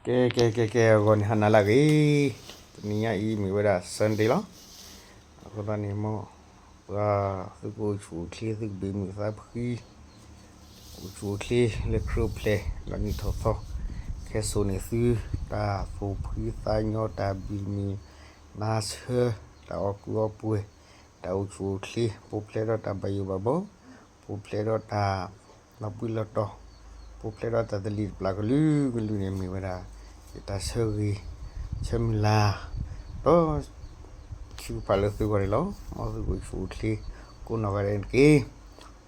ကဲ ကဲ ကဲ ကဲ အဂီၢ်န့ၣ် ဟါနၤလၢအဂ့ၤ, တနံၤညါအံၤမ့ၢ်ဝဲဒၣ် Sunday လီၤ. အဃိသတးန့ၣ် မ်ပှၤသုကအိၣ်ဆူၣ်အိၣ်ချ့ သုကဘ့ၣ်မုာ်သးဖှံ အိၣ်ဆူၣ်အိၣ်ချ့လၢခရံာ်အိၣ်ဖျဲၣ် ဒီးနံၣ်ထီၣ်သီ ခဲစိာ်န့ၢ်သု တၢ်သူၣ်ဖှံသးညီ တၢ်ဘံၣ်မံၤမၤဆၢ တၢ်အီၣ်ကုၢ်အီပှဲၤ တၢ်အိၣ်ဆူၣ်အိၣ်ချ့ ပူၤဖျဲးဒီးတၢ်ဘၣ်ယိၣ်ဘၣ်ဘီ ပူၤဖျဲးဒီးတၢ်လီၤဘှံးလီၤတီၤ ပူၤဖျဲးဒီးတၢ်သလံၤတပျၢ်ကလုာ်ကလုာ်န့ၣ် မ့ၢ်ဝဲဒၣ် ယတၢ်ဆၢဂ့ၤ ဆၢမုၢ်လၢ် ဒီး ခံကပၤလၢသုဂီၢ်န့ၣ်လီၤ. မ်သုကအိၣ်ဆူၣ်အိၣ်ချ့ ကိးနီၢ်ဂၤဒဲးန့ၣ်တက့ၢ်.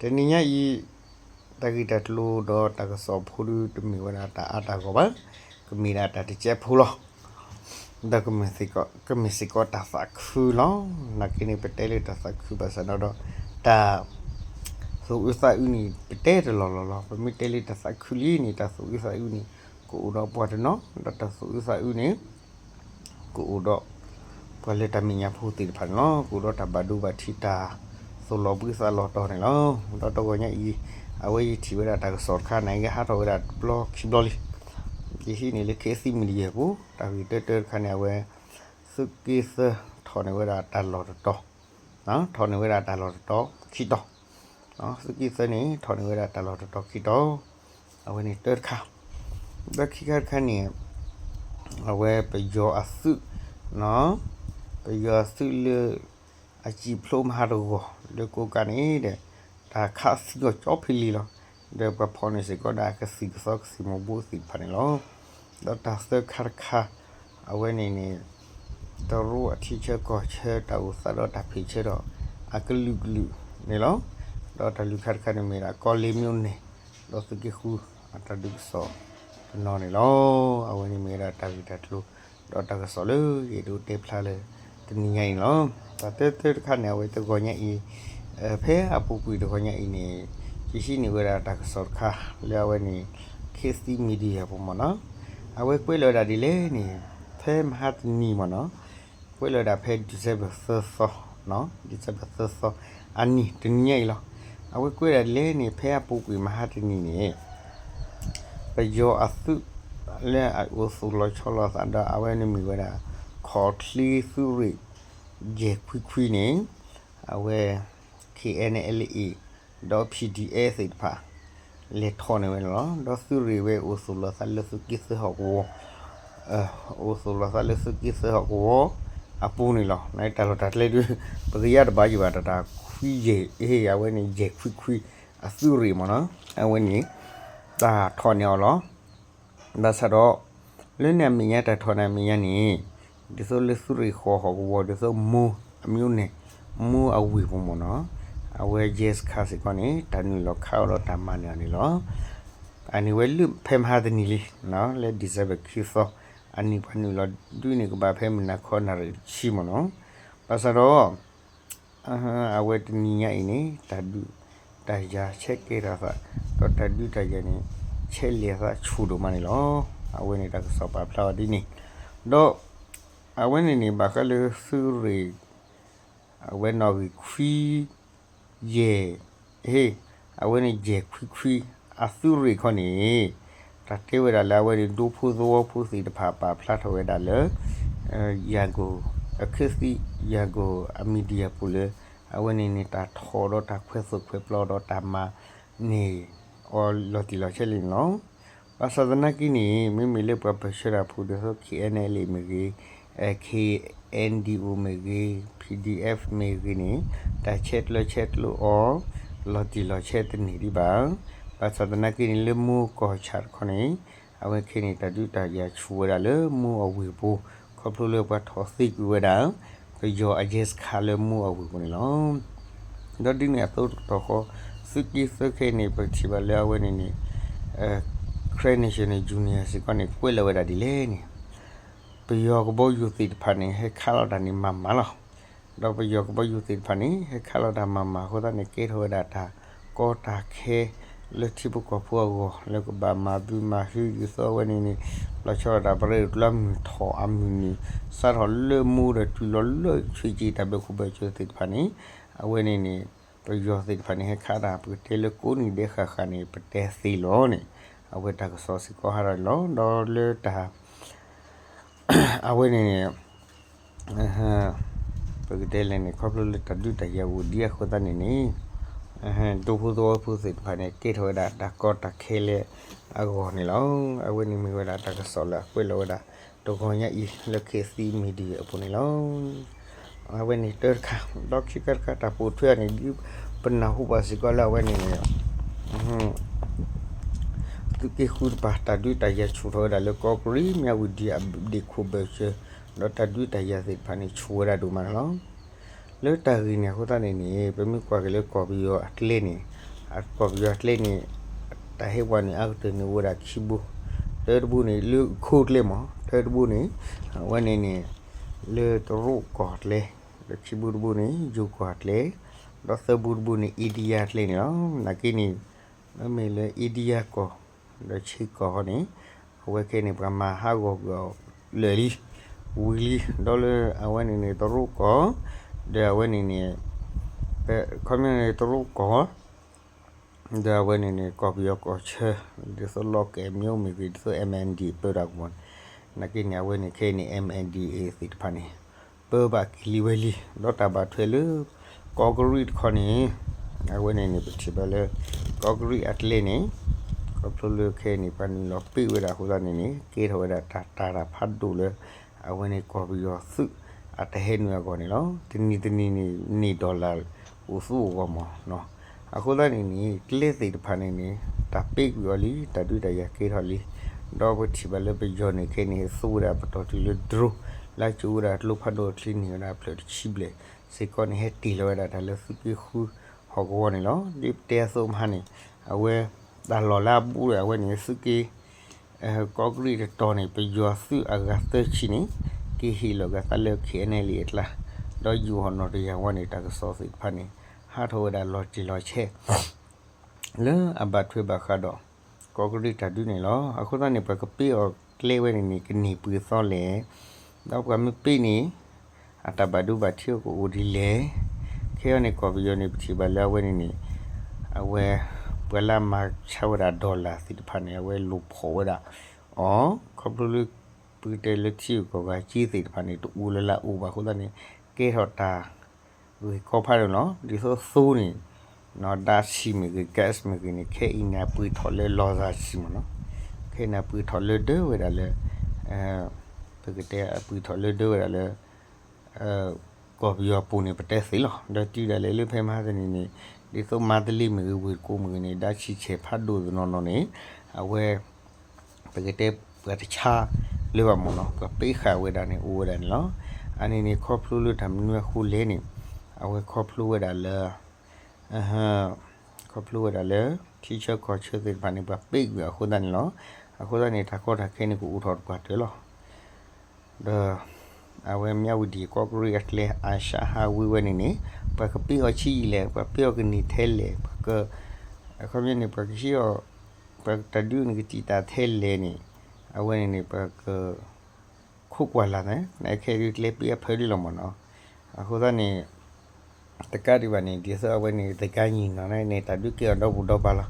တနံၤညါအံၤ တၢ်ဂ့ၢ်တၢ်ကျိၤဒီးတၢ်ကစီၣ်ဖိဒု တမ့ၢ်ဝဲဒၣ်တၢ်အါတၢ်ဂီၢ်ဘၣ်, ကမ့ၢ်ဒၣ်တၢ်တကဲဖိလီၤ. ဒီး ကမ့ၢ်စ့ၢ်ကီးတၢ်သးခုလီၤ. နာ်က့န့ၣ် ပတဲလၢတၢ်သးခုဘၣ်ဆၣ်ဒီး တၢ်သူၣ်အုးသးအုးန့ၣ် ပတဲတလီၢ်လီၢ်လီၤ. ပမ့ၢ်တဲလၢတၢ်သးခုလံန့ၣ် တၢ်သူၣ်အုးသးအုးန့ၣ် ကအိၣ်ဒီးပှၤတနီၤ, ဒီးတၢ်သူၣ်အုးသးအုးန့ၣ် ကအိၣ်ဒီး ပှၤလၢတၢ်မဲာ်ညါဖိသ့ၣ်တဖၣ်န့ၣ်လီၤ. ကအိၣ်ဒီးတၢ်ဘၣ်ဒိဘၣ်ထံး တၢ်သူၣ်လီၤဘှံးသးလီၤတီၤန့ၣ်လီၤ. ဒီးတဂီၤညါအံၤ အဝဲယထံၣ်ဝဲဒၣ်တၢ်ကစီၣ်တခါန့ၣ် ယဟးထီၣ်ဝဲဒၣ်တဘျီခံဘျီလံ. ယဟံးန့ၢ်လၢ ခေတ်သစ် Media ပူၤ တၢ်ဂ့ၢ်တၢတၢတခါန့ၣ် အဝဲ သုးက့သၢထီၣ်န့ၢ်ဝဲဒၣ်တၢ်လီၢ်တတီၤ, ထီၣ်န့ၢ်ဝဲဒၣ်တၢ်လီၢ်တတီၤခံတီၤ, သုးက့သၢန့ၣ် ထီၣ်န့ၢ်ဝဲဒၣ်တၢ်လီၢ်တတီၤခံတီၤ, အဝဲန့ၣ်တၢတခါ, ဒီးခံခါတခါန့ၣ် အဝဲပယီၤအသုး, ပယီၤအသုးလၢ အစံာ်ဖျိမဟါတဂီၤ လၢကိးကးန့ၣ်ဒီး တၢ်ခးသံအီၤကၠီဖဲလံလီၤ. ဒီးပှၤဖီၣ်န့ၢ်စ့ၢ်ကီးဒၣ်ကသံၣ်ကသီကသံၣ်မူၤဘှီးသ့ၣ်တဖၣ်န့ၣ်လီၤ. ဒီးတၢ်သၢခါတခါ အဝဲန့ၣ်န့ၣ် တရူးအထံဆၢကီၢ်ဆၢ တၢ်အိၣ်သးဒီးတၢ်ဖံးဆၢဒီး အကလုာ်ကလုာ်န့ၣ်လီၤ. ဒီးတၢ်လွံၢ်ခါတခါန့ၣ်မ့ၢ်ဒၣ် ကီလ့ၤမၠိန့ၣ် ဒီးသုးက့ဃုအတၢ်ဒုးကစီၣ်တနီၤန့ၣ်လီၤ. အဝဲန့ၣ်မ့ၢ်ဝဲဒၣ်တၢ်ဂ့ၢ်တၢ်ကျိၤ ဒီးတၢ်ကစီၣ်လၢယအဲၣ်ဒိးတဲဖျါလၢ တနံၤညါအံၤန့ၣ်လီၤ. တၢ်တၢတၢတခါန့ၣ် အဝဲတဂီၤညါအံၤ ဖဲအပူၤကွံာ်တဂီၤညါအံၤန့ၣ် ယဟံးန့ၢ်ဝဲဒၣ်တၢ်ကစီၣ်တခါ လၢအဝဲန့ၣ် ခေတ်သစ် Media ပူၤမ့ၢ်နီၤ. အဝဲကွဲးလီၤဝဲဒၣ်ဒ်လဲၣ်န့ၣ် ဖဲမဟါတနံၤမ့ၢ်နီၤ ကွဲးလီၤဝဲဒၣ်ဖဲ December သၢသီ, December သၢသီ အနံၤတနံၤညါအံၤလီၤ. အဝဲကွဲးဒၣ်ဒ်လဲၣ်န့ၣ် ဖဲအပူၤကွံာ်မဟါတနံၤန့ၣ် ပယီၤအသုး လၢအအိၣ်သူၣ်လီၤဆီလီၤသးဒီး အဝဲန့ၣ်မ့ၢ်ဝဲဒၣ် ခီၣ်ချ့သုးရ့ၣ် ယဲၢ်ခွံခွံန့ၣ် အဝဲ KNLA ဒီး PDF သ့ၣ်တဖၣ် လဲၤထီၣ်န့ၢ်ဝဲန့ၣ်လီၤ. ဒီးသုးရ့ၣ်ဝဲအိၣ်သူၣ်လီၤသးလၢသုးက့သၢဟီၣ်ကဝီၤ အိၣ်သူၣ်လီၤသးလၢသုးက့သၢဟီၣ်ကဝီၤအပူၤန့ၣ်လီၤ. တၢ်လီၢ်တၢ်ကျဲဒုး ပကယါတဘၣ်ယံၤဘၣ် တၢ်တၢ်ခွံယဲၢ် အဝဲန့ၣ် ယဲၢ်ခွံခွံ အသုးရ့ၣ်မ့ၢ်နီၤ အဝဲန့ၣ် တၢ်ထီၣ်န့ၢ်အီၤလီၤ. ဘၣ်ဆၣ်ဒီး လၢန့ၣ်အမဲာ်ညါ တၢ်ထီၣ်န့ၢ်အမဲာ်ညါန့ၣ် ဒ်သိးလၢသုးရ့ၣ်ဃီၤဟီၣ်ကဝီၤ ဒ်သိးမူအမံၤန့ၣ် မူအဝ့ၢ်ပူၤမ့ၢ်နီၤ အဝဲ ရဲစခန်း စ့ၢ်ကီးန့ၣ် တၢ်နုာ်လီၤခးအီၤဒီးတၢ်မၤန့ၢ်အီၤန့ၣ်လီၤ. အန့ၣ်ဝဲလၢဖဲမဟါတနံၤလံ လၢ December ခံသီ အနံၤပှၤနုာ်လီၤဒုးန့ၢ်ကဘၣ်ဖဲမုၢ်နၤခီနၣ်ရံၣ်တဆံမ့ၢ်နီၤ. ဘၣ်ဆၣ်ဒီး အဝဲတနံၤညါအံၤန့ၣ် တၢ်ဒုးတၢ်ယၤဆဲးကဲထီၣ်သး ဒီးတၢ်ဒုးတၢ်ယၤန့ၣ် ဆဲးလဲၤသးဆူၣ်ဒိၣ်မးန့ၣ်လီၤ. အဝဲန့ၣ်တၢ်ကစီၣ်ပာ်ဖျါအီၤဒ်န့ၣ် ဒီး အဝဲန့ၣ်န့ၣ် ဘၣ်ဃးလၢသုးရ့ၣ် အဝဲနီၣ်ဂံၢ်ခွံ ယဲၢ် ဟ့ၣ် အဝဲန့ၣ်ယဲၢ်ခွံခွံ အသုးရ့ၣ်ခီန့ၣ် တၢ်တဲဝဲဒၣ်လၢအဝဲန့ၣ် ဒူဖိသဝီဖိသ့ၣ်တဖၣ်ပာ်ဖျါထီၣ်ဝဲဒၣ်လၢ ယၤကိာ် အခ့သံ ယၤကိာ်အ media ပူၤလၢ အဝဲန့ၣ်န့ၣ် တၢ်ထီၣ်ဒီးတၢ်ခွဲးသိၣ်ခွဲးပျီဒီးတၢ်မၤန့ၢ်အီၤလီၤတံၢ်လီၤဆဲးလံန့ၣ်လီၤ. ဘၣ်ဆၣ်သနာ်က့န့ၣ် မ့မ့ၢ်လၢပှၤပၢၢ်ဆၢတၢ်ဖိဒ်သိး KNLA မ့ၢ်ဂ့ၤ, KNDO မ့ၢ်ဂ့ၤ, PDF မ့ၢ်ဂ့ၤန့ၣ် တၢ်ဆဲးကျၢဆဲးကျိးအီၤ လီၤတံၢ်လီၤဆဲးတန့ၢ်ဒံးဘၣ်. ဘၣ်ဆၣ်သနာ်က့န့ၣ် လၢမူကီၢ်ဆၣ်တခီန့ၣ် အဝဲခဲန့ၣ် တၢ်ဒုးတၢ်ယၤဆူၣ်ဝဲဒၣ်လၢမူအဝ့ၢ်ပူၤ ခီဖျိလၢပှၤထီၣ်သ့ကွံာ်ဝဲဒၣ် ပယီၤအ ရဲစခန်း လၢမူအဝ့ၢ်ပူၤန့ၣ်လီၤ. ဒီးဒ်န့ၣ်အသိးတကတီၢ်ဃီ သုးက့သၢခဲအံၤန့ၣ် ပကထံၣ်ဘၣ်လၢအဝဲန့ၣ်န့ၣ် Karen National Union စ့ၢ်ကီးန့ၣ် ကွဲးလီၤဝဲဒၣ်ဒ်လဲၣ်န့ၣ် ပယီၤကဘီယူၤသ့ၣ်တဖၣ်န့ၣ် ဟဲခးလီၤတၢ်န့ၣ်မၤမၤလီၤ. ဒီးပယီၤကဘီယူၤသ့ၣ်တဖၣ်န့ၣ် ဟဲခးလီၤတၢ်မၤမၤအဃိသတးန့ၣ် ကဲထီၣ်ဝဲဒၣ်တၢ်ကီတၢ်ခဲ လၢထံဖိကီၢ်ဖိအဂီၢ် လၢကဘၣ်မၤဘုမၤဟု ဒ်သိးအဝဲန့ၣ်န့ၣ် လီၤဆီဒၣ်တၢ်ပရၢတကျါ မုၢ်ထီၣ်အမုၢ်နုာ် စးထီၣ်လၢမူဒီးတုၤလီၤလၢဆံးက့ၤတၢ်ဘၢခိၣ်ဘၢၣ်စၢၤသ့ၣ်တဖၣ်န့ၣ် အဝဲန့ၣ်န့ၣ် ပယီၤသ့ၣ်တဖၣ်န့ၣ် ဟဲခးတၢ် ပကတဲလၢကိးနံၤဒဲးဃၣ်ဃၣ်န့ၣ် ပတဲသ့လီၤန့ၣ် အဝဲတၢ်ကစီၣ်စ့ၢ်ကီးဟးထီၣ်န့ၣ်လီၤ. ဒီးလၢတၢ် အဝဲန့ၣ်န့ၣ် ပကတဲလဲၣ်န့ၣ် ခီဖျိလၢတၢ်ဒုးတၢ်ယၤအိၣ်ဒံးအဃိသတးန့ၣ်န့ၣ် ဒူဖိသဝီဖိသ့ၣ်တဖၣ်န့ၣ် ကဲထီၣ်ဝဲဒၣ်တၢ်ကီတၢ်ခဲလၢအဂီၢ်န့ၣ်လီၤ. အဝဲန့ၣ်မ့ၢ်ဝဲဒၣ်တၢ်ကစီၣ်လၢအကွဲးလီၤဝဲဒၣ် တဂီၤညါအံၤလၢ ခေတ်သစ် Media အပူၤန့ၣ်လီၤ. အဝဲန့ၣ်တၢတခါ ဒီးခံခါတခါတၢ်ပိာ်ထွဲအီၤန့ၣ် ဒ်ပနၢ်ဟူဘၣ်စ့ၢ်ကီးလၢအဝဲန့ၣ်န့ၣ် သုးက့ဃုတပၤ တၢ်ဒုးတၢ်ယၤဆူၣ်ထီၣ်ဝဲဒၣ်လၢကီးကရံး မၠၣ်ဝတံၤအဒ့ၣ်ခိၣ်ဘၢၣ်စၢၤ ဒီးတၢ်ဒုးတၢ်ယၤသ့ၣ်တဖၣ်န့ၣ် ဆူၣ်ဝဲဒၣ်ဒိၣ်မးန့ၣ်လီၤ. လၢတၢ်ဂ့ၢ်န့ၣ်အဃိသတးန့ၣ်န့ၣ် ပမ့ၢ်ကွၢ်က့ၤလၢကီၢ်ပယီၤအကျဲန့ၣ် ကီၢ်ပယီၤအကျဲန့ၣ် တၢ်ဟဲဝဲန့ၣ် အါကတၢၢ်န့ၣ်အိၣ်ဝဲဒၣ်ခံဘိ, တၢတဘိန့ၣ် လၢခိကျဲမး တၢတဘိန့ၣ် အဝဲန့ၣ်န့ၣ် လၢတရူးကီၢ်ကျဲ, ဒီးခံဘိတဘိန့ၣ် ယိၤကီၢ်ကျဲ, ဒီးသၢဘိတဘိန့ၣ် India ကျဲန့ၣ်လီၤ. နာ်က့န့ၣ် မ့မ့ၢ်လၢ India ကီၢ် ဒီးဆ့ကီၢ်ဟီန့ၣ် အဝဲခဲန့ၣ် ပှၤမၤဟးဂီၤကွံာ်အီၤလၢာ်လံ, ဝံၤလံ, ဒီးလၢအဝဲန့ၣ်န့ၣ် တရူးကီၢ်, ဒီးအဝဲန့ၣ်န့ၣ် ခီပညီန့ၣ် တရူးကီၢ် ဒီးအဝဲန့ၣ်န့ၣ် ကီၢ်ပယီၤကီၢ်ဆၢ, ဒ်သိးလီၢ်ကဲမ့ၢ်အိၣ်မ့ၢ်ဂ့ၤ ဒ်သိး MNDAA ပၢတၢ်ကမီၤန့ၣ်, နာ်က့န့ၣ် အဝဲန့ၣ်ခဲအံၤန့ၣ် MNDAA သ့ၣ်တဖၣ်န့ၣ် ပၢဘၣ်က့ၤလံဝဲလံ, ဒီးတၢ်ဘၣ်ထွဲလၢ ကီးကရံးတခီန့ၣ်, အဝဲန့ၣ်န့ၣ် ပထံၣ်ဘၣ်လၢ ကီးကရံးအကျဲန့ၣ် ခီဖျိလၢခဲအံၤန့ၣ် ပှၤနုာ်လီၤပ့ၢ်ဝဲဒၣ်အဃိသတးန့ၣ်န့ၣ် ကဲထီၣ်ဝဲဒၣ်တၢ်တာ်တၢ်ဖးဒိၣ်လၢ အဝဲန့ၣ်ကီၢ်ပယီၤသုးအတဟဲနုာ်အဂီၢ်န့ၣ်လီၤ. တနံၤတနံၤန့ၣ် န့ၢ် dollar အိၣ်သူအိၣ်ဂီၢ်မးနီၤ. အဃိသတးန့ၣ်န့ၣ် ကျဲသ့ၣ်တဖၣ်န့ၣ်န့ၣ် တၢ်ပ့ၢ်ကွံာ်အီၤလံ, တၢ်ဒုးတၢ်ယၤကဲထီၣ်လံ, ဒီးပထံၣ်ဘၣ်လၢပယီၤန့ၣ်ခဲအံၤန့ၣ် သူဝဲဒၣ်ပတီၢ်တုၤလၢ drone လၢကၠိဝဲဒၣ်ကျိဖးဒိၣ်အချံန့ၢ်ဝဲဒၣ်အဖျၢၣ်တဆံဘျဲၣ်စ့ၢ်ကီးန့ၣ် ဟဲတ့ၢ်လီၤဝဲဒၣ်တၢ်လၢသုးက့ဃုဟီၣ်ကဝီၤန့ၣ်လီၤ. ဒ်ပတဲအသိးမဟါန့ၣ် အဝဲ တၢ်လီၢ်လၢအဘူးဒီးအဝဲန့ၣ် သုးက့ ကီးကရံးတတီၤန့ၣ် ပယီၤသုးအဂၤသၢဆံန့ၣ် က့ၤဟ့ၣ်လီၤက့ၤအသးလၢ KNLA အကျါ, ဒီးယိၤဟီၣ်နီၣ်တယၢ်ဝီန့ၣ် တၢ်ကစီၣ်သ့ၣ်တဖၣ်န့ၣ် ဟးထီၣ်ဝဲဒၣ်လီၤတံၢ်လီၤဆဲး လၢအဘၣ်ထွဲဘၣ်ဃးဒီး ကီးကရံးတၢ်ဒုးန့ၣ်လီၤ. အဃိသတးန့ၣ် ပှၤကပ့ၢ်အီၤကျဲဝဲန့ၣ်န့ၣ် ကန့ၢ်ပှဲၤသီလဲၣ်, ဒီးပှၤမ့ၢ်ပ့ၢ်န့ၣ် အတၢ်ဘၣ်ဒိဘၣ်ထံးအကအိၣ်ဒ်လဲၣ်. ခဲအံၤန့ၣ် ကီၢ်ပယီၤန့ၣ် ပထံၣ်ဘၣ်လၢအဝဲန့ၣ်န့ၣ် အဝဲ ပှၤလၢအမၤဆါဝဲဒၣ် dollar သ့ၣ်တဖၣ်န့ၣ် အဝဲလိာ်ဖိးဝဲဒၣ်အီၤ ခီဖျိလၢ ပကတဲလၢထံဂုၤကီၢ်ဂၤက့သ့ၣ်တဖၣ်န့ၣ် တအိၣ်လၢၤလၢအိၣ်ဘၣ်အဃိသတးန့ၣ် ကဲထီၣ်တၢ်ဂ့ၢ်ကီဖးဒိၣ်လီၤ. ဒ်သိးသိန့ၣ် ဓာတ်ဆီ မ့ၢ်ဂ့ၤ gas မ့ၢ်ဂ့ၤန့ၣ် ခဲအံၤန့ၣ် အပှ့ၤထီၣ်လၢလီၤစၢ်ဆံမ့ၢ်နီၤ, ခဲအံၤန့ၣ် အပှ့ၤထီၣ်လၢဒၢဝဲဒၣ်လၢ ပကတဲအပှ့ၤထီၣ်လၢဒၢဝဲဒၣ်လၢ ကီၢ်ပယီၤအပူၤန့ၣ်ပတဲသ့လီၤ. ဒီးတုၤဒၣ်လဲာ်လၢဖဲမဟါတနံၤန့ၣ် ဒ်သိးမါတလ့မ့ၢ်ဂ့ၤ ဝ့ၢ်တကိးမ့ၢ်ဂ့ၤန့ၣ် ဓာတ်ဆီ ဆဲးဖးဒိၣ်တနီၤနီၤန့ၣ် အဝဲ ပကတဲပှၤတဆါလၢၤဘၣ်မ့ၢ်နီၤ, ပှၤပ့းဃာ်ဝဲဒၣ်န့ၣ် အိၣ်ဝဲဒၣ်န့ၣ်လီၤ. အန့ၣ်န့ၣ် ခီဖျိလၢတၢ်မနုၤအဃိလဲၣ်န့ၣ် အဝဲခီဖျိဝဲဒၣ်လၢ ခီဖျိဝဲဒၣ်လၢ ထံဆၢကီၢ်ဆၢသ့ၣ်တဖၣ်န့ၣ် ပှၤပ့းကွံာ်အဃိသတးန့ၣ်လီၤ. အဃိသတးန့ၣ် တၢ်ကီတၢ်ခဲန့ၣ် ကအိၣ်ထီၣ်တပှၢ်တၢၢ်လီၤ. ဒီး အဝဲမၠၣ်ဝတံၤကီးကရံးအကျဲ အၤၡၣ်ဟးဝ့ဝဲန့ၣ်န့ၣ် ပှၤကပ့းအီၤဆံးယံာ်လဲၣ်, ပှၤပ့းအီၤကန့ၢ်ထဲလဲၣ်, ပှၤက အခီပညီန့ၣ် ပှၤကဟံးအီၤ ပှၤတၢ်ဒုးန့ၣ်ကတံာ်တာ်ထဲလဲၣ်န့ၣ် အဝဲန့ၣ်န့ၣ် ပှၤက ခိးကွၢ်လၢ်သး နခဲဒုးကျဲပ့းအဖၢဒ်လီၤမ့ၢ်နီၤ. အဃိသတးန့ၣ် တကးဒံးဘၣ်န့ၣ် ဒ်သိးအဝဲန့ၣ် တကးညီနီၤန့ၣ် တၢ်ဒုးကဲအီၤဒီဘူးဒီပါလီၤ.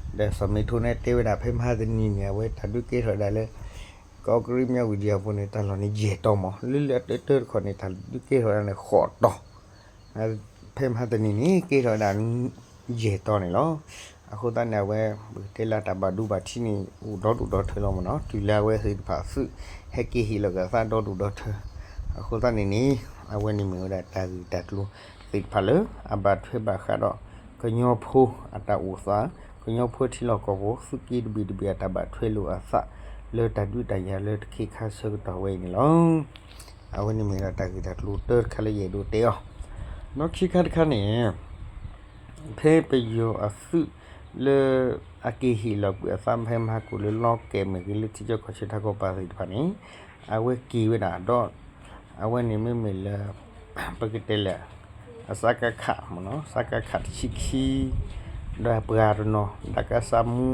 ဒီးစီၤမ့ထိန့ၣ်တဲဝဲဒၣ် ဖဲမဟါတနံၤန့ၣ် အဝဲတၢ်ဒုးကဲထီၣ်ဝဲဒၣ်လၢ ကီးကရံးမၠၣ်ဝတံၤအပူၤန့ၣ် တၢ်လီၢ်န့ၣ်ယဲၢ်တီၤမး, လၢလၢတၢတၢတခီန့ၣ် တၢ်ဒုးကဲထီၣ်ဝဲဒၣ်န့ၣ် ဃိးတီၤ ဖဲမဟါတနံၤန့ၣ် ကဲထီၣ်ဝဲဒၣ် ယဲၢ်တီၤန့ၣ်လီၤ. အဃိသတးန့ၣ် အဝဲ ပကတဲလၢတၢ်ဘၣ်ဒိဘၣ်ထံးန့ၣ် အိၣ်ဒီဒူၣ်ဒီထၢလီၤမ့ၢ်နီၤ, တုၤလၢအဝဲသ့ၣ်တဖၣ်သုး ဟဲက့ၤဟ့ၣ်လီၤက့ၤအသးဒီဒူၣ်ဒီထၢ. အဃိသတးန့ၣ်န့ၣ် အဝဲန့ၣ်မ့ၢ်ဝဲဒၣ်တၢ်ဂ့ၢ်တၢ်ကျိၤသ့ၣ်တဖၣ်လၢ အဘၣ်ထွဲဘၣ်ဃးဒီး ကညီဖိအတၢ်အိၣ်သး, ကညီဖိထံလီၢ်ကီၢ်ဖိ သုးက့တဘ့ၣ်တဘ့ၣ်အတၢ်ဘၣ်ထွဲလိာ်အသး လၢတၢ်ဒုးတၢ်ယၤလၢတခ့ခါဆၢကတီၢ်ဝဲအံၤန့ၣ်လီၤ. အဝဲန့ၣ်မ့ၢ်ဒၣ်တၢ်ဂ့ၢ်တၢ်ကျိၤတၢတခါလၢယအဲၣ်ဒိးတဲအီၤ. ဒီးခံခါတခါန့ၣ် ဖဲပယီၤအသုးလၢ အက့ၤဟ့ၣ်လီၤကွံာ်အသးဖဲမဟါကိၣ်လၢလီၢ်ကဲမ့ၢ်ဂ့ၤ လၢထံဆၢကီၢ်ဆၢထးကီၢ်ပၤသ့ၣ်တဖၣ်န့ၣ် အဝဲက့ၤဝဲဒၣ်ဒီး အဝဲန့ၣ်မ့မ့ၢ်လၢ ပကတဲလဲၣ် အစကခ မ့ၢ်နီၤ, စကခ တဆံခံ ဒီးအပှၤတနီၤ ဒကစမူ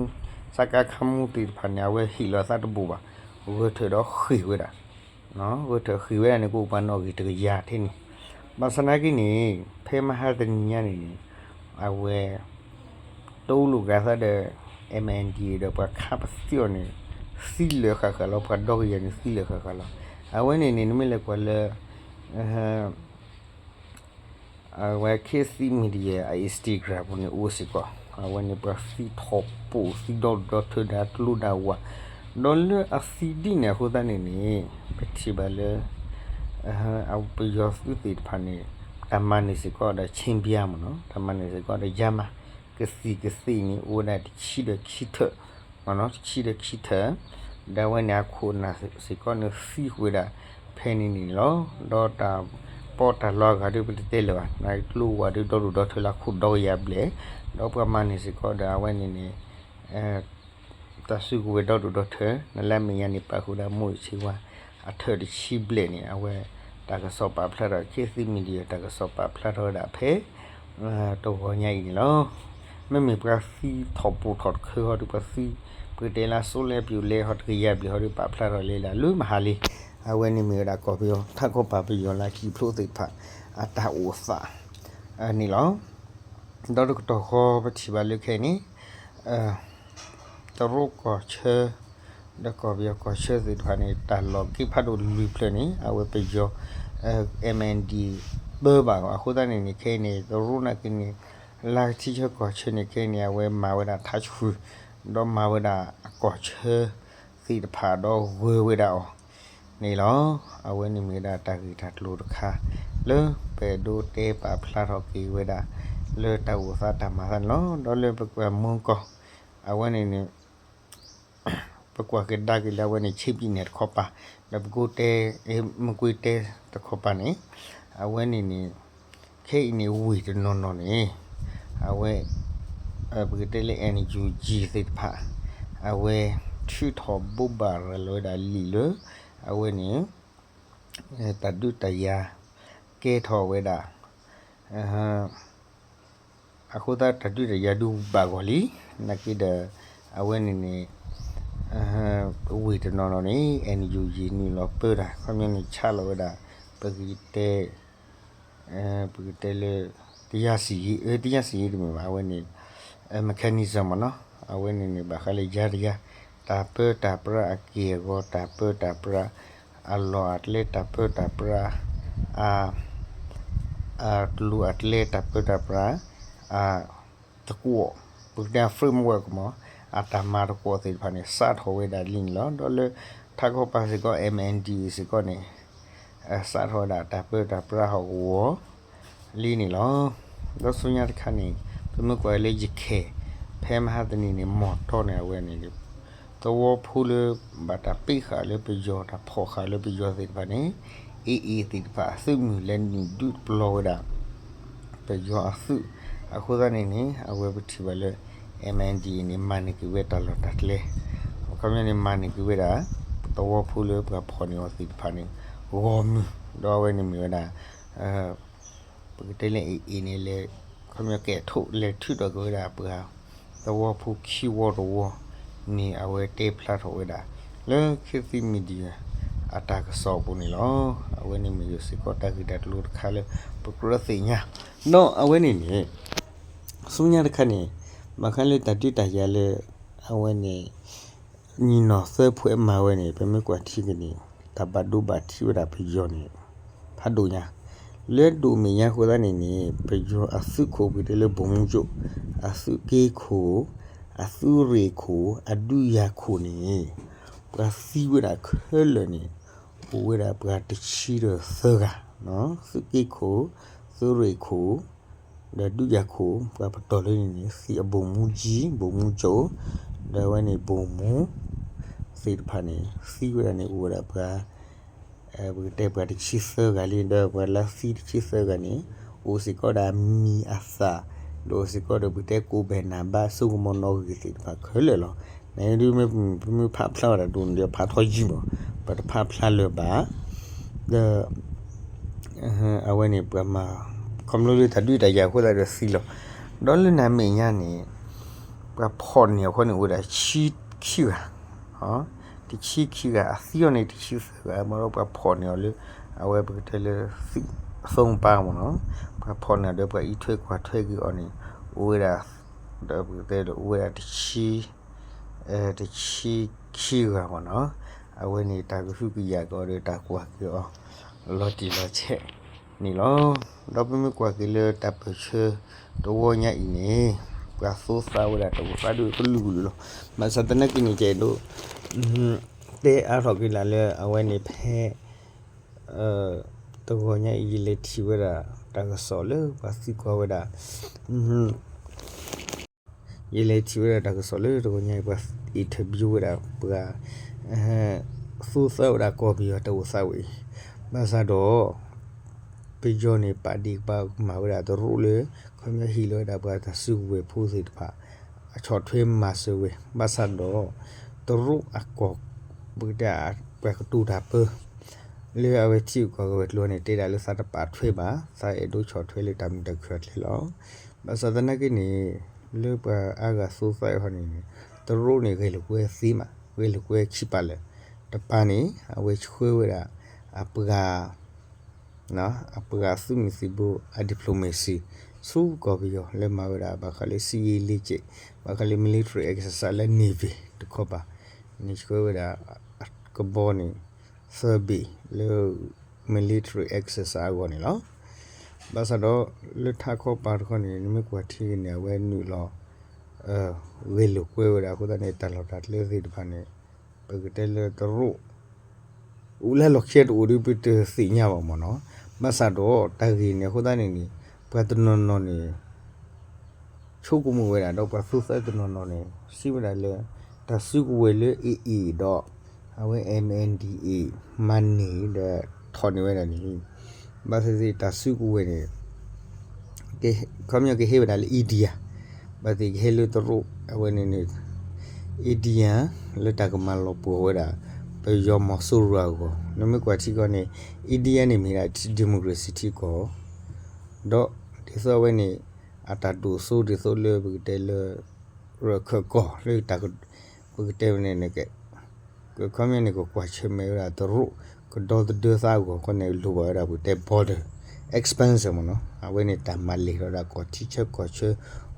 စကခမူသ့ၣ်တဖၣ်န့ၣ် အဝဲဟ့ၣ်လီၤအသးတဘူးဘၣ်, ဂဲၤထၢၣ်ဒီးဃ့ၢ်ဝဲဒၣ် ဂဲၤထၢၣ်ဃ့ၢ်ဝဲဒၣ်န့ၣ် ကအိၣ်ပှၤနီၣ်ဂံၢ်တကယၤထဲန့ၣ်. ဘၣ်ဆၣ်နာ်က့န့ၣ် ဖဲမဟါတနံၤညါန့ၣ်န့ၣ် အဝဲ တအိၣ်လိာ်က့ၤအသးဒီး MNDAA ဒီးပှၤခးပသံအီၤန့ၣ် သံလၢာ်ဃၣ်ဃၣ်လီၤ, ပှၤဒီကယၤန့ၣ်သံလၢာ်ဃၣ်ဃၣ်လီၤ. အဝဲန့ၣ်န့ၣ် နမ့ၢ်လဲၤကွၢ်လၢ အဝဲ ခေတ်သစ် Media အ Instagram ပူၤန့ၣ်အိၣ်စ့ၢ်ကီး, အဝဲန့ၣ်ပှၤသံထီၣ်ပိာ်သံဒီဒူၣ်ဒီထၢဒီးကျိဒီးဝး, ဒီးလၢအသံဒ်န့ၣ်အဃိသတးန့ၣ်န့ၣ် ပထံၣ်ဘၣ်လၢ ပယီၤသုးသ့ၣ်တဖၣ်န့ၣ် တၢ်မၤန့ၢ်စ့ၢ်ကီးဒီး Chin Bear မ့ၢ်နီၤ, တၢ်မၤန့ၢ်စ့ၢ်ကီးဒီး ယါမး ကသံၣ်ကသ့ၣ်န့ၣ် အိၣ်ဝဲဒၣ်တဆံဒီးခံထၢၣ် မ့ၢ်နီၤ, တဆံဒီးခံထၢၣ်, ဒီးအဝဲန့ၣ်အခိၣ်အနၢ်စ့ၢ်ကီးန့ၣ် သံကွံာ်ဝဲဒၣ်ဖဲန့ၣ်န့ၣ်လီၤ. ဒီးတၢ်ပီးတၢ်လီအဂၤဒီး ပတတဲလၢၤဘၣ်, နကျိဝးဒီးဒီဒူၣ်ဒီထၢလၢအခိၣ်ဒီကယၤဘျဲၣ်, ဒီးပှၤမၤန့ၢ်စ့ၢ်ကီးဒီးအဝဲန့ၣ်န့ၣ် တၢ်စုကဝဲၤဒီဒူၣ်ဒီထၢ, နလၢမဲာ်ညါန့ၣ် ပာ်ဃုာ်ဒၣ်မိၢ်အ့ၣ်ဆ့ဝါ အထၢၣ်တဆံဘျဲၣ်န့ၣ် အဝဲတၢ်ကစီၣ်ပာ်ဖျါထီၣ် ခေတ်သစ် Media တၢ်ကစီၣ်ပာ်ဖျါထီၣ်ဝဲဒၣ်ဖဲ တဂီၤညါအံၤန့ၣ်လီၤ. မ့မ့ၢ်ပှၤသံထီၣ်ပိာ်ထီၣ်တခါဟီဒီး ပှၤသံ ပကတဲလၢအစိလၢပျိၤလဲဟီ တကယၤဘျဲၣ်ဟီဒီး ပာ်ဖျါထီၣ်လၢဒၣ်လၢမဟါလံ, အဝဲန့ၣ်မ့ၢ်ဝဲဒၣ်ကီၢ်ပယီၤ ထးခီပၤပယီၤလၢအကံၣ်ဖျိသ့ၣ်တဖၣ် အတၢ်အိၣ်သးန့ၣ်လီၤ. ဒီးတကတီၢ်ဃီပထံၣ်ဘၣ်လၢခဲအံၤန့ၣ် တရူးကီၢ်ဆၢ ဒီးကီၢ်ပယီၤကီၢ်ဆၢသ့ၣ်တဖၣ်န့ၣ် တၢ်လီၢ်က့ဖးဒိၣ်လွံၢ်ဖျၢၣ်န့ၣ် အဝဲပယီၤ MNDAA ပၢဘၣ်အီၤ အဃိသတးန့ၣ်န့ၣ် ခဲအံၤန့ၣ် တရူးနာ်က့န့ၣ် လၢကထံဆၢကီၢ်ဆၢန့ၣ် ခဲအံၤန့ၣ် အဝဲမၤဝဲဒၣ်ထးဆှုၣ် ဒီးမၤဝဲဒၣ်အကီၢ်ဆၢသ့ၣ်တဖၣ်ဒီးဂၢၤဝဲဒၣ်အီၤ န့ၣ်လီၤ. အဝဲန့ၣ်မ့ၢ်ဝဲဒၣ်တၢ်ဂ့ၢ်တၢ်ကျိၤတခါ လၢပအဲၣ်ဒိးတဲပာ်ဖျါထီၣ်က့ၤဝဲဒၣ် လၢတၢ်အိၣ်သးတၢ်မၤသးန့ၣ်လီၤ. ဒီးလၢပကွၢ်မူကီၢ် အဝဲန့ၣ်န့ၣ် ပကွၢ်ကဒါက့ၤလၢအဝဲန့ၣ် ဆ့ပံနဲၣ်တခီပၤ ဒီးပကိးတဲ မကွ့တဲတခီပၤန့ၣ် အဝဲန့ၣ်န့ၣ် ခဲအံၤန့ၣ်ဝ့ၢ်တနီၤနီၤန့ၣ် အဝဲ ပကတဲလၢ NUG သ့ၣ်တဖၣ် အဝဲထုးထီၣ်ဘိးဘၣ်ရၤလီၤဝဲဒၣ်လံာ်လၢ အဝဲန့ၣ် တၢ်ဒုးတၢ်ယၤ ကဲထီၣ်ဝဲဒၣ် အဃိသတးတၢ်ဒုးတၢ်ယၤဒုးဘၣ်ဂီၢ်လံ, နာ်က့ဒီး အဝဲန့ၣ်န့ၣ် ဝ့ၢ်တနီၤနီၤန့ၣ် NUG နုာ်လီၤပၢတၢ် ခီပညီန့ၣ် ဆးလီၤဝဲဒၣ် ပကတဲ ပကတဲလၢ တရားစီရင်ရေး တရားစီရင်ရေး တမ့ၢ်ဘၣ် အဝဲန့ၣ် mechanism မ့ၢ်နီၤ, အဝဲန့ၣ်န့ၣ် ဘၣ်ဃးလၢယၤတယၤ တၢ်ပၢတၢ်ပြးအက့ၢ်အဂီၤ တၢ်ပၢတၢ်ပြး အလီၢ်အကျဲ တၢ်ပၢတၢ်ပြး အ အကျိၤအကျဲ တၢ်ပၢတၢ်ပြး အ သကွီၣ် ပကတဲ framework မ့ၢ် အတၢ်မၤသကွီၣ်သ့ၣ်တဖၣ်န့ၣ် စးထီၣ်ဝဲဒၣ်လံန့ၣ်လီၤ. ဒီးလၢထးခီပၤစ့ၢ်ကီး MNDAA စ့ၢ်ကီးန့ၣ် စးထီၣ်ဝဲဒၣ်တၢ်ပၢတၢ်ပြးဟီၣ်ကဝီၤလံန့ၣ်လီၤ. ဒီးဆူညါတခါန့ၣ် ပမ့ၢ်ကွၢ်လၢယခဲၣ် ဖဲမဟါတနံၤန့ၣ် မီၢ်တီန့ၣ် အဝဲန့ၣ် သဝီဖိလၢ ဘၣ်တၢ်ပ့းဃာ်လၢပယီၤ တၢ်ဖီၣ်ဃာ်လၢပယီၤသ့ၣ်တဖၣ်န့ၣ် AA သ့ၣ်တဖၣ်အသုးမုၢ်လဲၤနုာ်ဒုးတပျီၤဝဲဒၣ် ပယီၤအသုး, အဃိသတးန့ၣ်န့ၣ် အဝဲပထံၣ်ဘၣ်လၢ MNDAA န့ၣ် မၤန့ၢ်က့ၤဝဲတၢ်လီၢ်တၢ်ကျဲ, အခီပညီန့ၣ် မၤန့ၢ်က့ၤဝဲဒၣ် သဝီဖိလၢပှၤဖီၣ်န့ၢ်အီၤသ့ၣ်တဖၣ်န့ၣ် ဂီၢ်မုၢ်, ဒီးအဝဲန့ၣ်မ့ၢ်ဝဲဒၣ် ပကတဲလၢ AA န့ၣ်လဲၤ ခီပညီကဲးထိး လဲၤထုးထီၣ်က့ၤဝဲဒၣ်ပှၤ သဝီဖိခံဝီတဝီန့ၣ် အဝဲတဲဖျါထီၣ်ဝဲဒၣ် လၢ ခေတ်သစ် Media အတၢ်ကစီၣ်အပူၤန့ၣ်လီၤ. အဝဲန့ၣ်မ့ၢ်စ့ၢ်ကီးတၢ်ဂ့ၢ်တၢ်ကျိၤတခါလၢ ပကြၢးသ့ၣ်ညါ, ဒီးအဝဲန့ၣ်န့ၣ် ဆူညါတခါန့ၣ် ဘၣ်ဃးလၢတၢ်ဒုးတၢ်ယၤလၢ အဝဲန့ၣ် ညီနောင်သၢဖုအမၤဝဲန့ၣ် ပမ့ၢ်ကွၢ်ထံက့ၤန့ၣ် တၢ်ဘၣ်ဒိဘၣ်ထံးဝဲဒၣ်ပယီၤန့ၣ် ဖးဒိၣ်ညါ, လၢဒိၣ်မဲာ်ညါအဃိသတးန့ၣ်န့ၣ် ပယီၤအသုးခိၣ်ပကတဲလၢ ဗိုလ်မှူးချုပ် အသုးက့ခိၣ် အသုးရ့ၣ်ခိၣ် အဒုးယၤခိၣ်န့ၣ် ပှၤသံဝဲဒၣ်ခဲလၢာ်န့ၣ် အိၣ်ဝဲဒၣ်ပှၤတဆံဒီးသၢဂၤ, သုးက့ခိၣ် သုးရ့ၣ်ခိၣ် ဒီးဒုးယၤခိၣ် ပှၤပတီၢ်လၢန့ၣ်န့ၣ် သံအ ဗိုလ်မှူးကြီး ဗိုလ်မှူးချုပ် ဒီးအဝဲန့ၣ် ဗိုလ်မှူး သ့ၣ်တဖၣ်န့ၣ် သံဝဲဒၣ်န့ၣ် အိၣ်ဝဲဒၣ်ပှၤ ပကတဲပှၤတဆံသၢဂၤလံ, ဒီးပှၤလၢသံတဆံသၢဂၤန့ၣ် အိၣ်စ့ၢ်ကီးဒီးအမံၤအသၣ်, ဒီးအိၣ်စ့ၢ်ကီးဒီးပကတဲကိးဘဲၣ်နၤဘၣ် စိကမီၤနီၣ်ဂံၢ်သ့ၣ်တဖၣ်ခဲလၢာ်လီၤ. နဒုးမ့ၢ်ပမ့ၢ်ဖးဖျါဝဲဒၣ်ဒိၣ်န့ၣ်ဒီးဖးထီယံာ်မး, ပတဖးဖျါလၢၤဘၣ်, ဒီး အဝဲန့ၣ်ပှၤမၤ ခီဖျိလၢတၢ်ဒုးတၢ်ယၤအဃိသတးဒီးသံလီၤ. ဒီးလၢနမဲာ်ညါန့ၣ် ပှၤဖီၣ်န့ၢ်အီၤအဃိန့ၣ် အိၣ်ဝဲဒၣ်ဆံခံဂၤ, တဆံခံဂၤ အသံအီၤန့ၣ် တဆံသၢဂၤ မ့ၢ်ဒီးပှၤဖီၣ်န့ၢ်အီၤလၢ အဝဲပကတဲလၢ သုးသိပၤမ့ၢ်နီၤ, ပှၤဖီၣ်န့ၢ်အီၤဒီးပှၤအံးထွဲကွၢ်ထွဲက့ၤအီၤန့ၣ် အိၣ်ဝဲဒၣ် ဒီးပကတဲလၢအိၣ်ဝဲဒၣ်တဆံ တဆံခံဂၤမ့ၢ်နီၤ. အဝဲန့ၣ်တၢ်ကဟုကယာ်က့ၤအီၤဒီးတၢ်ကွၢ်က့ၤအီၤ လီၤတံၢ်လီၤဆဲးန့ၣ်လီၤ. ဒီးပမ့ၢ်ကွၢ်က့ၤလၢတၢ်ပၢၢ်ဆၢတဝီညါအံၤန့ၣ် ပှၤသူသးဝဲဒၣ်တၢ်အိၣ်သးဒ်ကလုာ်ကလုာ်လီၤ. ဘၣ်ဆၣ်သနာ်က့န့ၣ် ကအဲၣ်ဒိး တဲအါထီၣ်က့ၤဒၣ်လၢအဝဲန့ၣ်ဖဲ တဂီၤညါအံၤ ယလဲၤထံၣ်ဝဲဒၣ်တၢ်ကစီၣ်လၢပှၤသံကွၢ်ဝဲဒၣ် ယလဲၤထံၣ်ဝဲဒၣ်တၢ်ကစီၣ်လၢတဂီၤညါအံၤ ပှၤ interview ဝဲဒၣ်ပှၤ သူသးဝဲဒၣ်ကီၢ်ပယီၤတၢ်အိၣ်သးဝဲအံၤ, ဘၣ်ဆၣ်ဒီး ပယီၤန့ၣ် ပာ်ဒ့ၣ်ပာ်ကမၣ်ဝဲဒၣ်တရူးလၢ ခီပညီဟ့ၣ်လီၤဝဲဒၣ်ပှၤတၢ်စုကဝဲၤဖိသ့ၣ်တဖၣ် အဆီၣ်ထွဲမၤစၢၤဝဲ, ဘၣ်ဆၣ်ဒီး တရူးအကီၢ် ပကတဲ ပှၤကတိၤတၢ်ပၢ လၢအဝဲထံဂုၤကီၢ်ဂၤဝဲၤကျိၤန့ၣ် တဲဒၣ်လၢသးတပာ်ထွဲဘၣ်, သးအဲၣ်ဒိးဆီၣ်ထွဲလၢတၢ်မုာ်တၢ်ခုၣ်အကျဲလီၤ. ဘၣ်ဆၣ်သနာ်က့န့ၣ် လၢပှၤအါဂၤသူသးအီၤန့ၣ် တရူးန့ၣ် ဂဲၤလိာ်ကွဲသ့မး, ဂဲၤလိာ်ကွဲခံပာ်လၢာ်, တပၤန့ၣ် အဝဲဆှၢဝဲဒၣ် အပှၤ အပှၤသုးမုၢ်သံၣ်ဘိ အ diplomacy ဆူကီၢ်ပယီၤ လၢမၤဝဲဒၣ်ဘၣ်ဃးလၢ စစ်ရေးလေ့ကျင့်, ဘၣ်ဃးလၢ military exercise လၢ Navy တခီပၤန့ၣ် ဆှၢဝဲဒၣ် ကဘီန့ၣ် သၢဘ့ၣ်လၢ military exercise အဂီၢ်န့ၣ်လီၤ. ဘၣ်ဆၣ်ဒီး လၢထးခီပၤတခီန့ၣ် နမ့ၢ်ကွၢ်ထံဂ့ၤန့ၣ် အဝဲနုာ်လီၤ ဂဲၤလိာ်ကွဲဝဲဒၣ်အဃိသတးန့ၣ် တၢ်လီၢ်တၢ်ကျဲသ့ၣ်တဖၣ်န့ၣ် ပကတဲလၢတရူး အိၣ်လၢလီၢ်ခံတအိၣ်ဒီး ပတသ့ၣ်ညါဘၣ်မ့ၢ်နီၤ. ဘၣ်ဆၣ်ဒီးတၢ်ဂ့ၢ်န့ၣ်အဃိသတးန့ၣ်န့ၣ် ပှၤတနီၤနီၤန့ၣ် ဆိကမိၣ်ဝဲဒၣ်ဒီးပှၤသူသးတနီၤနီၤန့ၣ် စံးဝဲဒၣ်လၢ တၢ်စုကဝဲၤလၢ AA ဒီး အဝဲ MNDAA မၤန့ၢ်ဒီးထီၣ်န့ၢ်ဝဲဒၣ်န့ၣ် ဘၣ်သ့ၣ်သ့ၣ်တၢ်စုကဝဲၤန့ၣ် ခီပညီကဟဲဝဲဒၣ်လၢ India, ဘၣ်သ့ၣ်ကဟဲလၢတရူး အဝဲန့ၣ်န့ၣ် India လၢတၢ်ကမၤလီၤပှီၢ်ဝဲဒၣ် ပယီၤမီၤစိရိၤအဂီၢ်, နမ့ၢ်ကွၢ်ထံကီၢ်န့ၣ် India န့ၣ်မ့ၢ်ဒၣ် democracy ထံကီၢ် ဒီးဒ်သိးအဝဲန့ၣ် အတၢ်ဒိၣ်စိဒ်သိးလၢပကတဲလၢ ရခၢၣ်ကီၢ်လၢတၢ် ပကတဲဝဲန့ၣ်န့ၣ် ကခီပညီန့ၣ် ကကွၢ်ဆၢၣ်မဲာ်ဝဲဒၣ်တရူး ကဒီသဒၢသးအဂီၢ်အဃိန့ၣ် လိၣ်ဘၣ်ဝဲဒၣ်ပကတဲ border expansion မ့ၢ်နီၤ, အဝဲန့ၣ်တၢ်မၤလဲၢ်ထီၣ်ဒၣ်ကီၢ်ထံဆၢကီၢ်ဆၢ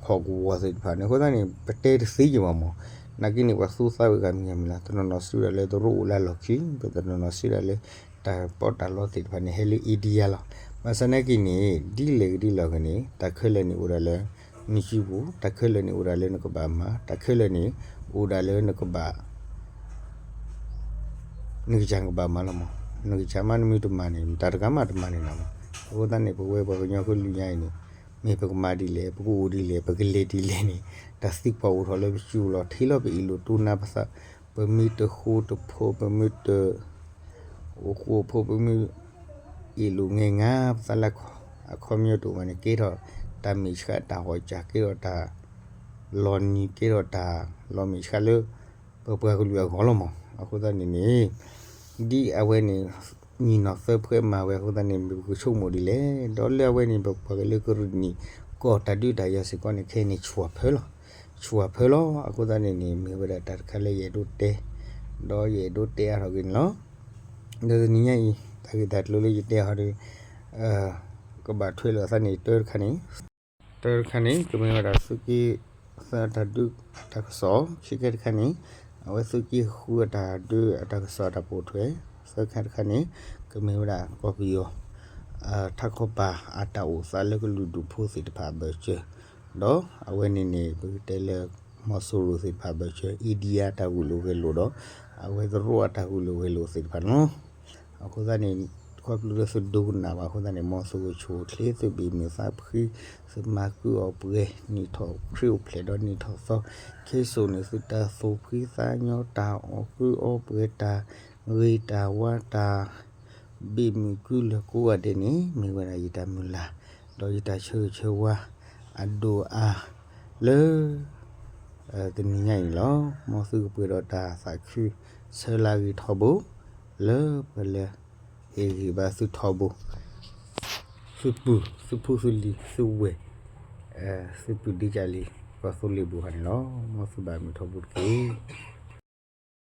ဟီၣ်ကဝီၤသ့ၣ်တဖၣ်န့ၣ် အဃိသတးန့ၣ် ပတဲတသ့ယံာ်ဘၣ်မ့ၢ်, နာ်က့န့ၣ် ပှၤသူသးဝဲဂၤမံၤဂၤမံၤလီၤ, တနီၤနီၤစံးဝဲဒၣ်လၢတရူးအိၣ်လၢအလီၢ်ခံ, ပတနီၤနီၤစံးဝဲဒၣ်လၢ တၢ်ပီးတၢ်လီသ့ၣ်တဖၣ်န့ၣ် ဟဲလၢ India လီၤ. ဘၣ်ဆၣ်သနာ်က့န့ၣ် ဒ်လဲၣ်ဂ့ၤဒ်လဲၣ်ဂ့ၤန့ၣ် တၢ်ခဲလၢာ်န့ၣ်အိၣ်ဒၣ်လၢ နစုပူၤ, တၢ်ခဲလၢာ်န့ၣ်အိၣ်ဒၣ်လၢနကဘၣ်မၤ, တၢ်ခဲလၢာ်န့ၣ် အိၣ်ဒၣ်လၢနကဘၣ် နကစၢ်ကဘၣ်မၤလီၤမ့ၢ်, နကစၢ်မ့ၢ်နမ့ၢ်တမၤန့ၣ် တၢ်တဂၤမးတမၤန့ၣ်လီၤမ့ၢ်. အဃိသတးန့ၣ် ပဝဲပှၤကညီကလုာ်ညါအံၤန့ၣ် မ့ၢ်ပကမၤဒ်လဲၣ်, ပကအိၣ်ဒ်လဲၣ်, ပကလဲၤဒ်လဲၣ်န့ၣ် တၢ်သံကွၢ်အိၣ်ထီၣ်လၢပစုပူၤလီၤ. ထံၣ်လီၤပအ့ၣ်လိာ်တိၢ်နါပသး, ပမ့ၢ်တဃိတဖိး, ပမ့ၢ်တ အိၣ်ဃူအိၣ်ဖိး, ပမ့ၢ်အ့ၣ်လိာ်ငဲၤငါပသးလၢ အခီပညီတအိၣ်ဘၣ်န့ၣ် ကဲထီၣ်တၢ်မဲာ်ဆှးတၢ်ဟီၣ်စၢ်, ကဲထီၣ်တၢ်လီၤနံၤ, ကဲထီၣ်တၢ်လီၤမဲာ်ဆှးလၢ ပပှၤကလုာ်အဂီၢ်လီၤမ့ၢ်. အဃိသတးန့ၣ်န့ၣ် ဒ်အဝဲန့ၣ် ညီၣ်နီၣ်သၢဖှဲမၤဝဲအဃိသတးန့ၣ် မ့ၢ်ပကဆိကမိၣ်ဒ်လဲၣ်. ဒီးလၢအဝဲန့ၣ် ပပှၤကလုာ်ကရ့ၣ်နံၣ် ကီၢ်တၢ်ဒုးတၢ်ယၤစ့ၢ်ကီးန့ၣ် ခဲအံၤန့ၣ် ဆူၣ်ဖၢလီၤ, ဆူၣ်ဖၢလီၤ. အဃိသတးန့ၣ်န့ၣ် မ့ၢ်ဝဲဒၣ်တၢ်တခါလၢယအဲၣ်ဒိးတဲ, ဒီးယအဲၣ်ဒိးတဲအါထီၣ်က့ၤန့ၣ်လီၤ. ဒီးတနံၤညါအံၤ တၢ်ဂ့ၢ်တၢ်ကျိၤလၢယတဲအီၤဒီး ကဘၣ်ထွဲလိာ်အသးန့ၣ် တၢတခါန့ၣ် တၢတခါန့ၣ် ကမ့ၢ်ဝဲဒၣ်သုးက့သၢတၢ်ဒုးတၢ်ကစီၣ်, ခံခါတခါန့ၣ် အဝဲသုးက့ဃုအတၢ်ဒုးအတၢ်ကစီၣ်အတၢ်ပိာ်ထွဲ, သၢခါတခါန့ၣ် ကမ့ၢ်ဝဲဒၣ်ကီၢ်ပယီၤ ထးခီပၤအတၢ်အိၣ်သးလၢကလုာ်ဒူၣ်ဖိသ့ၣ်တဖၣ်အဘၢၣ်စၢၤ, ဒီးအဝဲန့ၣ်န့ၣ် ပကတဲလၢ မီၤစိရိၤသ့ၣ်တဖၣ်အဘၢၣ်စၢၤ, India အတၢ်ဂုာ်လိာ်ဂဲၤလိာ်ဒီး အဝဲတရူးအတၢ်ဂုာ်လိာ်ဂဲၤလိာ်သ့ၣ်တဖၣ်န့ၣ်လီၤ. အဃိသတးန့ၣ် ခီဖျိလၢသုဒိကနၣ်ဘၣ်အဃိသတးန့ၣ် မ်သုကဆိၣ်ချ့ သုဘၣ်မုာ်သးဖှံ, သုမၤကုအီၣ်ပှဲၤ, နံၣ်ထီၣ်ခရံာ်အိၣ်ဖျဲၣ်ဒီးနံၣ်ထီၣ်သီ, ခဲစိာ်န့ၣ်သုတၢ်သူၣ်ဖှံသးညီ တၢ်အီၣ်ကုအီပှဲၤ, တၢ်ဂ့ၤတၢ်ဝါ, တၢ်ဘၣ်မုာ်ကုလၢာ်ကိးဂၤဒဲးန့ၣ် မ့ၢ်ဝဲဒၣ်ယတၢ်မုၢ်လၢ် ဒီးယတၢ်ဆၢဂ့ၤဆၢဝါအဒိၣ်အါလၢ တနံၤညါအံၤန့ၣ်လီၤ. မ်သုကပှဲၤဒီးတၢ်သးခုဆၢလၢအဂ့ၤထီဘိ လၢပလဲၤဟ့ၣ်ဂံၢ်ဘါသုထီဘိ သုပုၢ် သုဖိသုလံၤ သုဝဲၢ် သုပုၢ်ဒ့ကၢ်လံၤ ပှၤသိလ့ၣ်ဘိဟါန့ၣ်လီၤ. မ်သုဘၣ်မုာ်ထီဘိတက့ၢ်.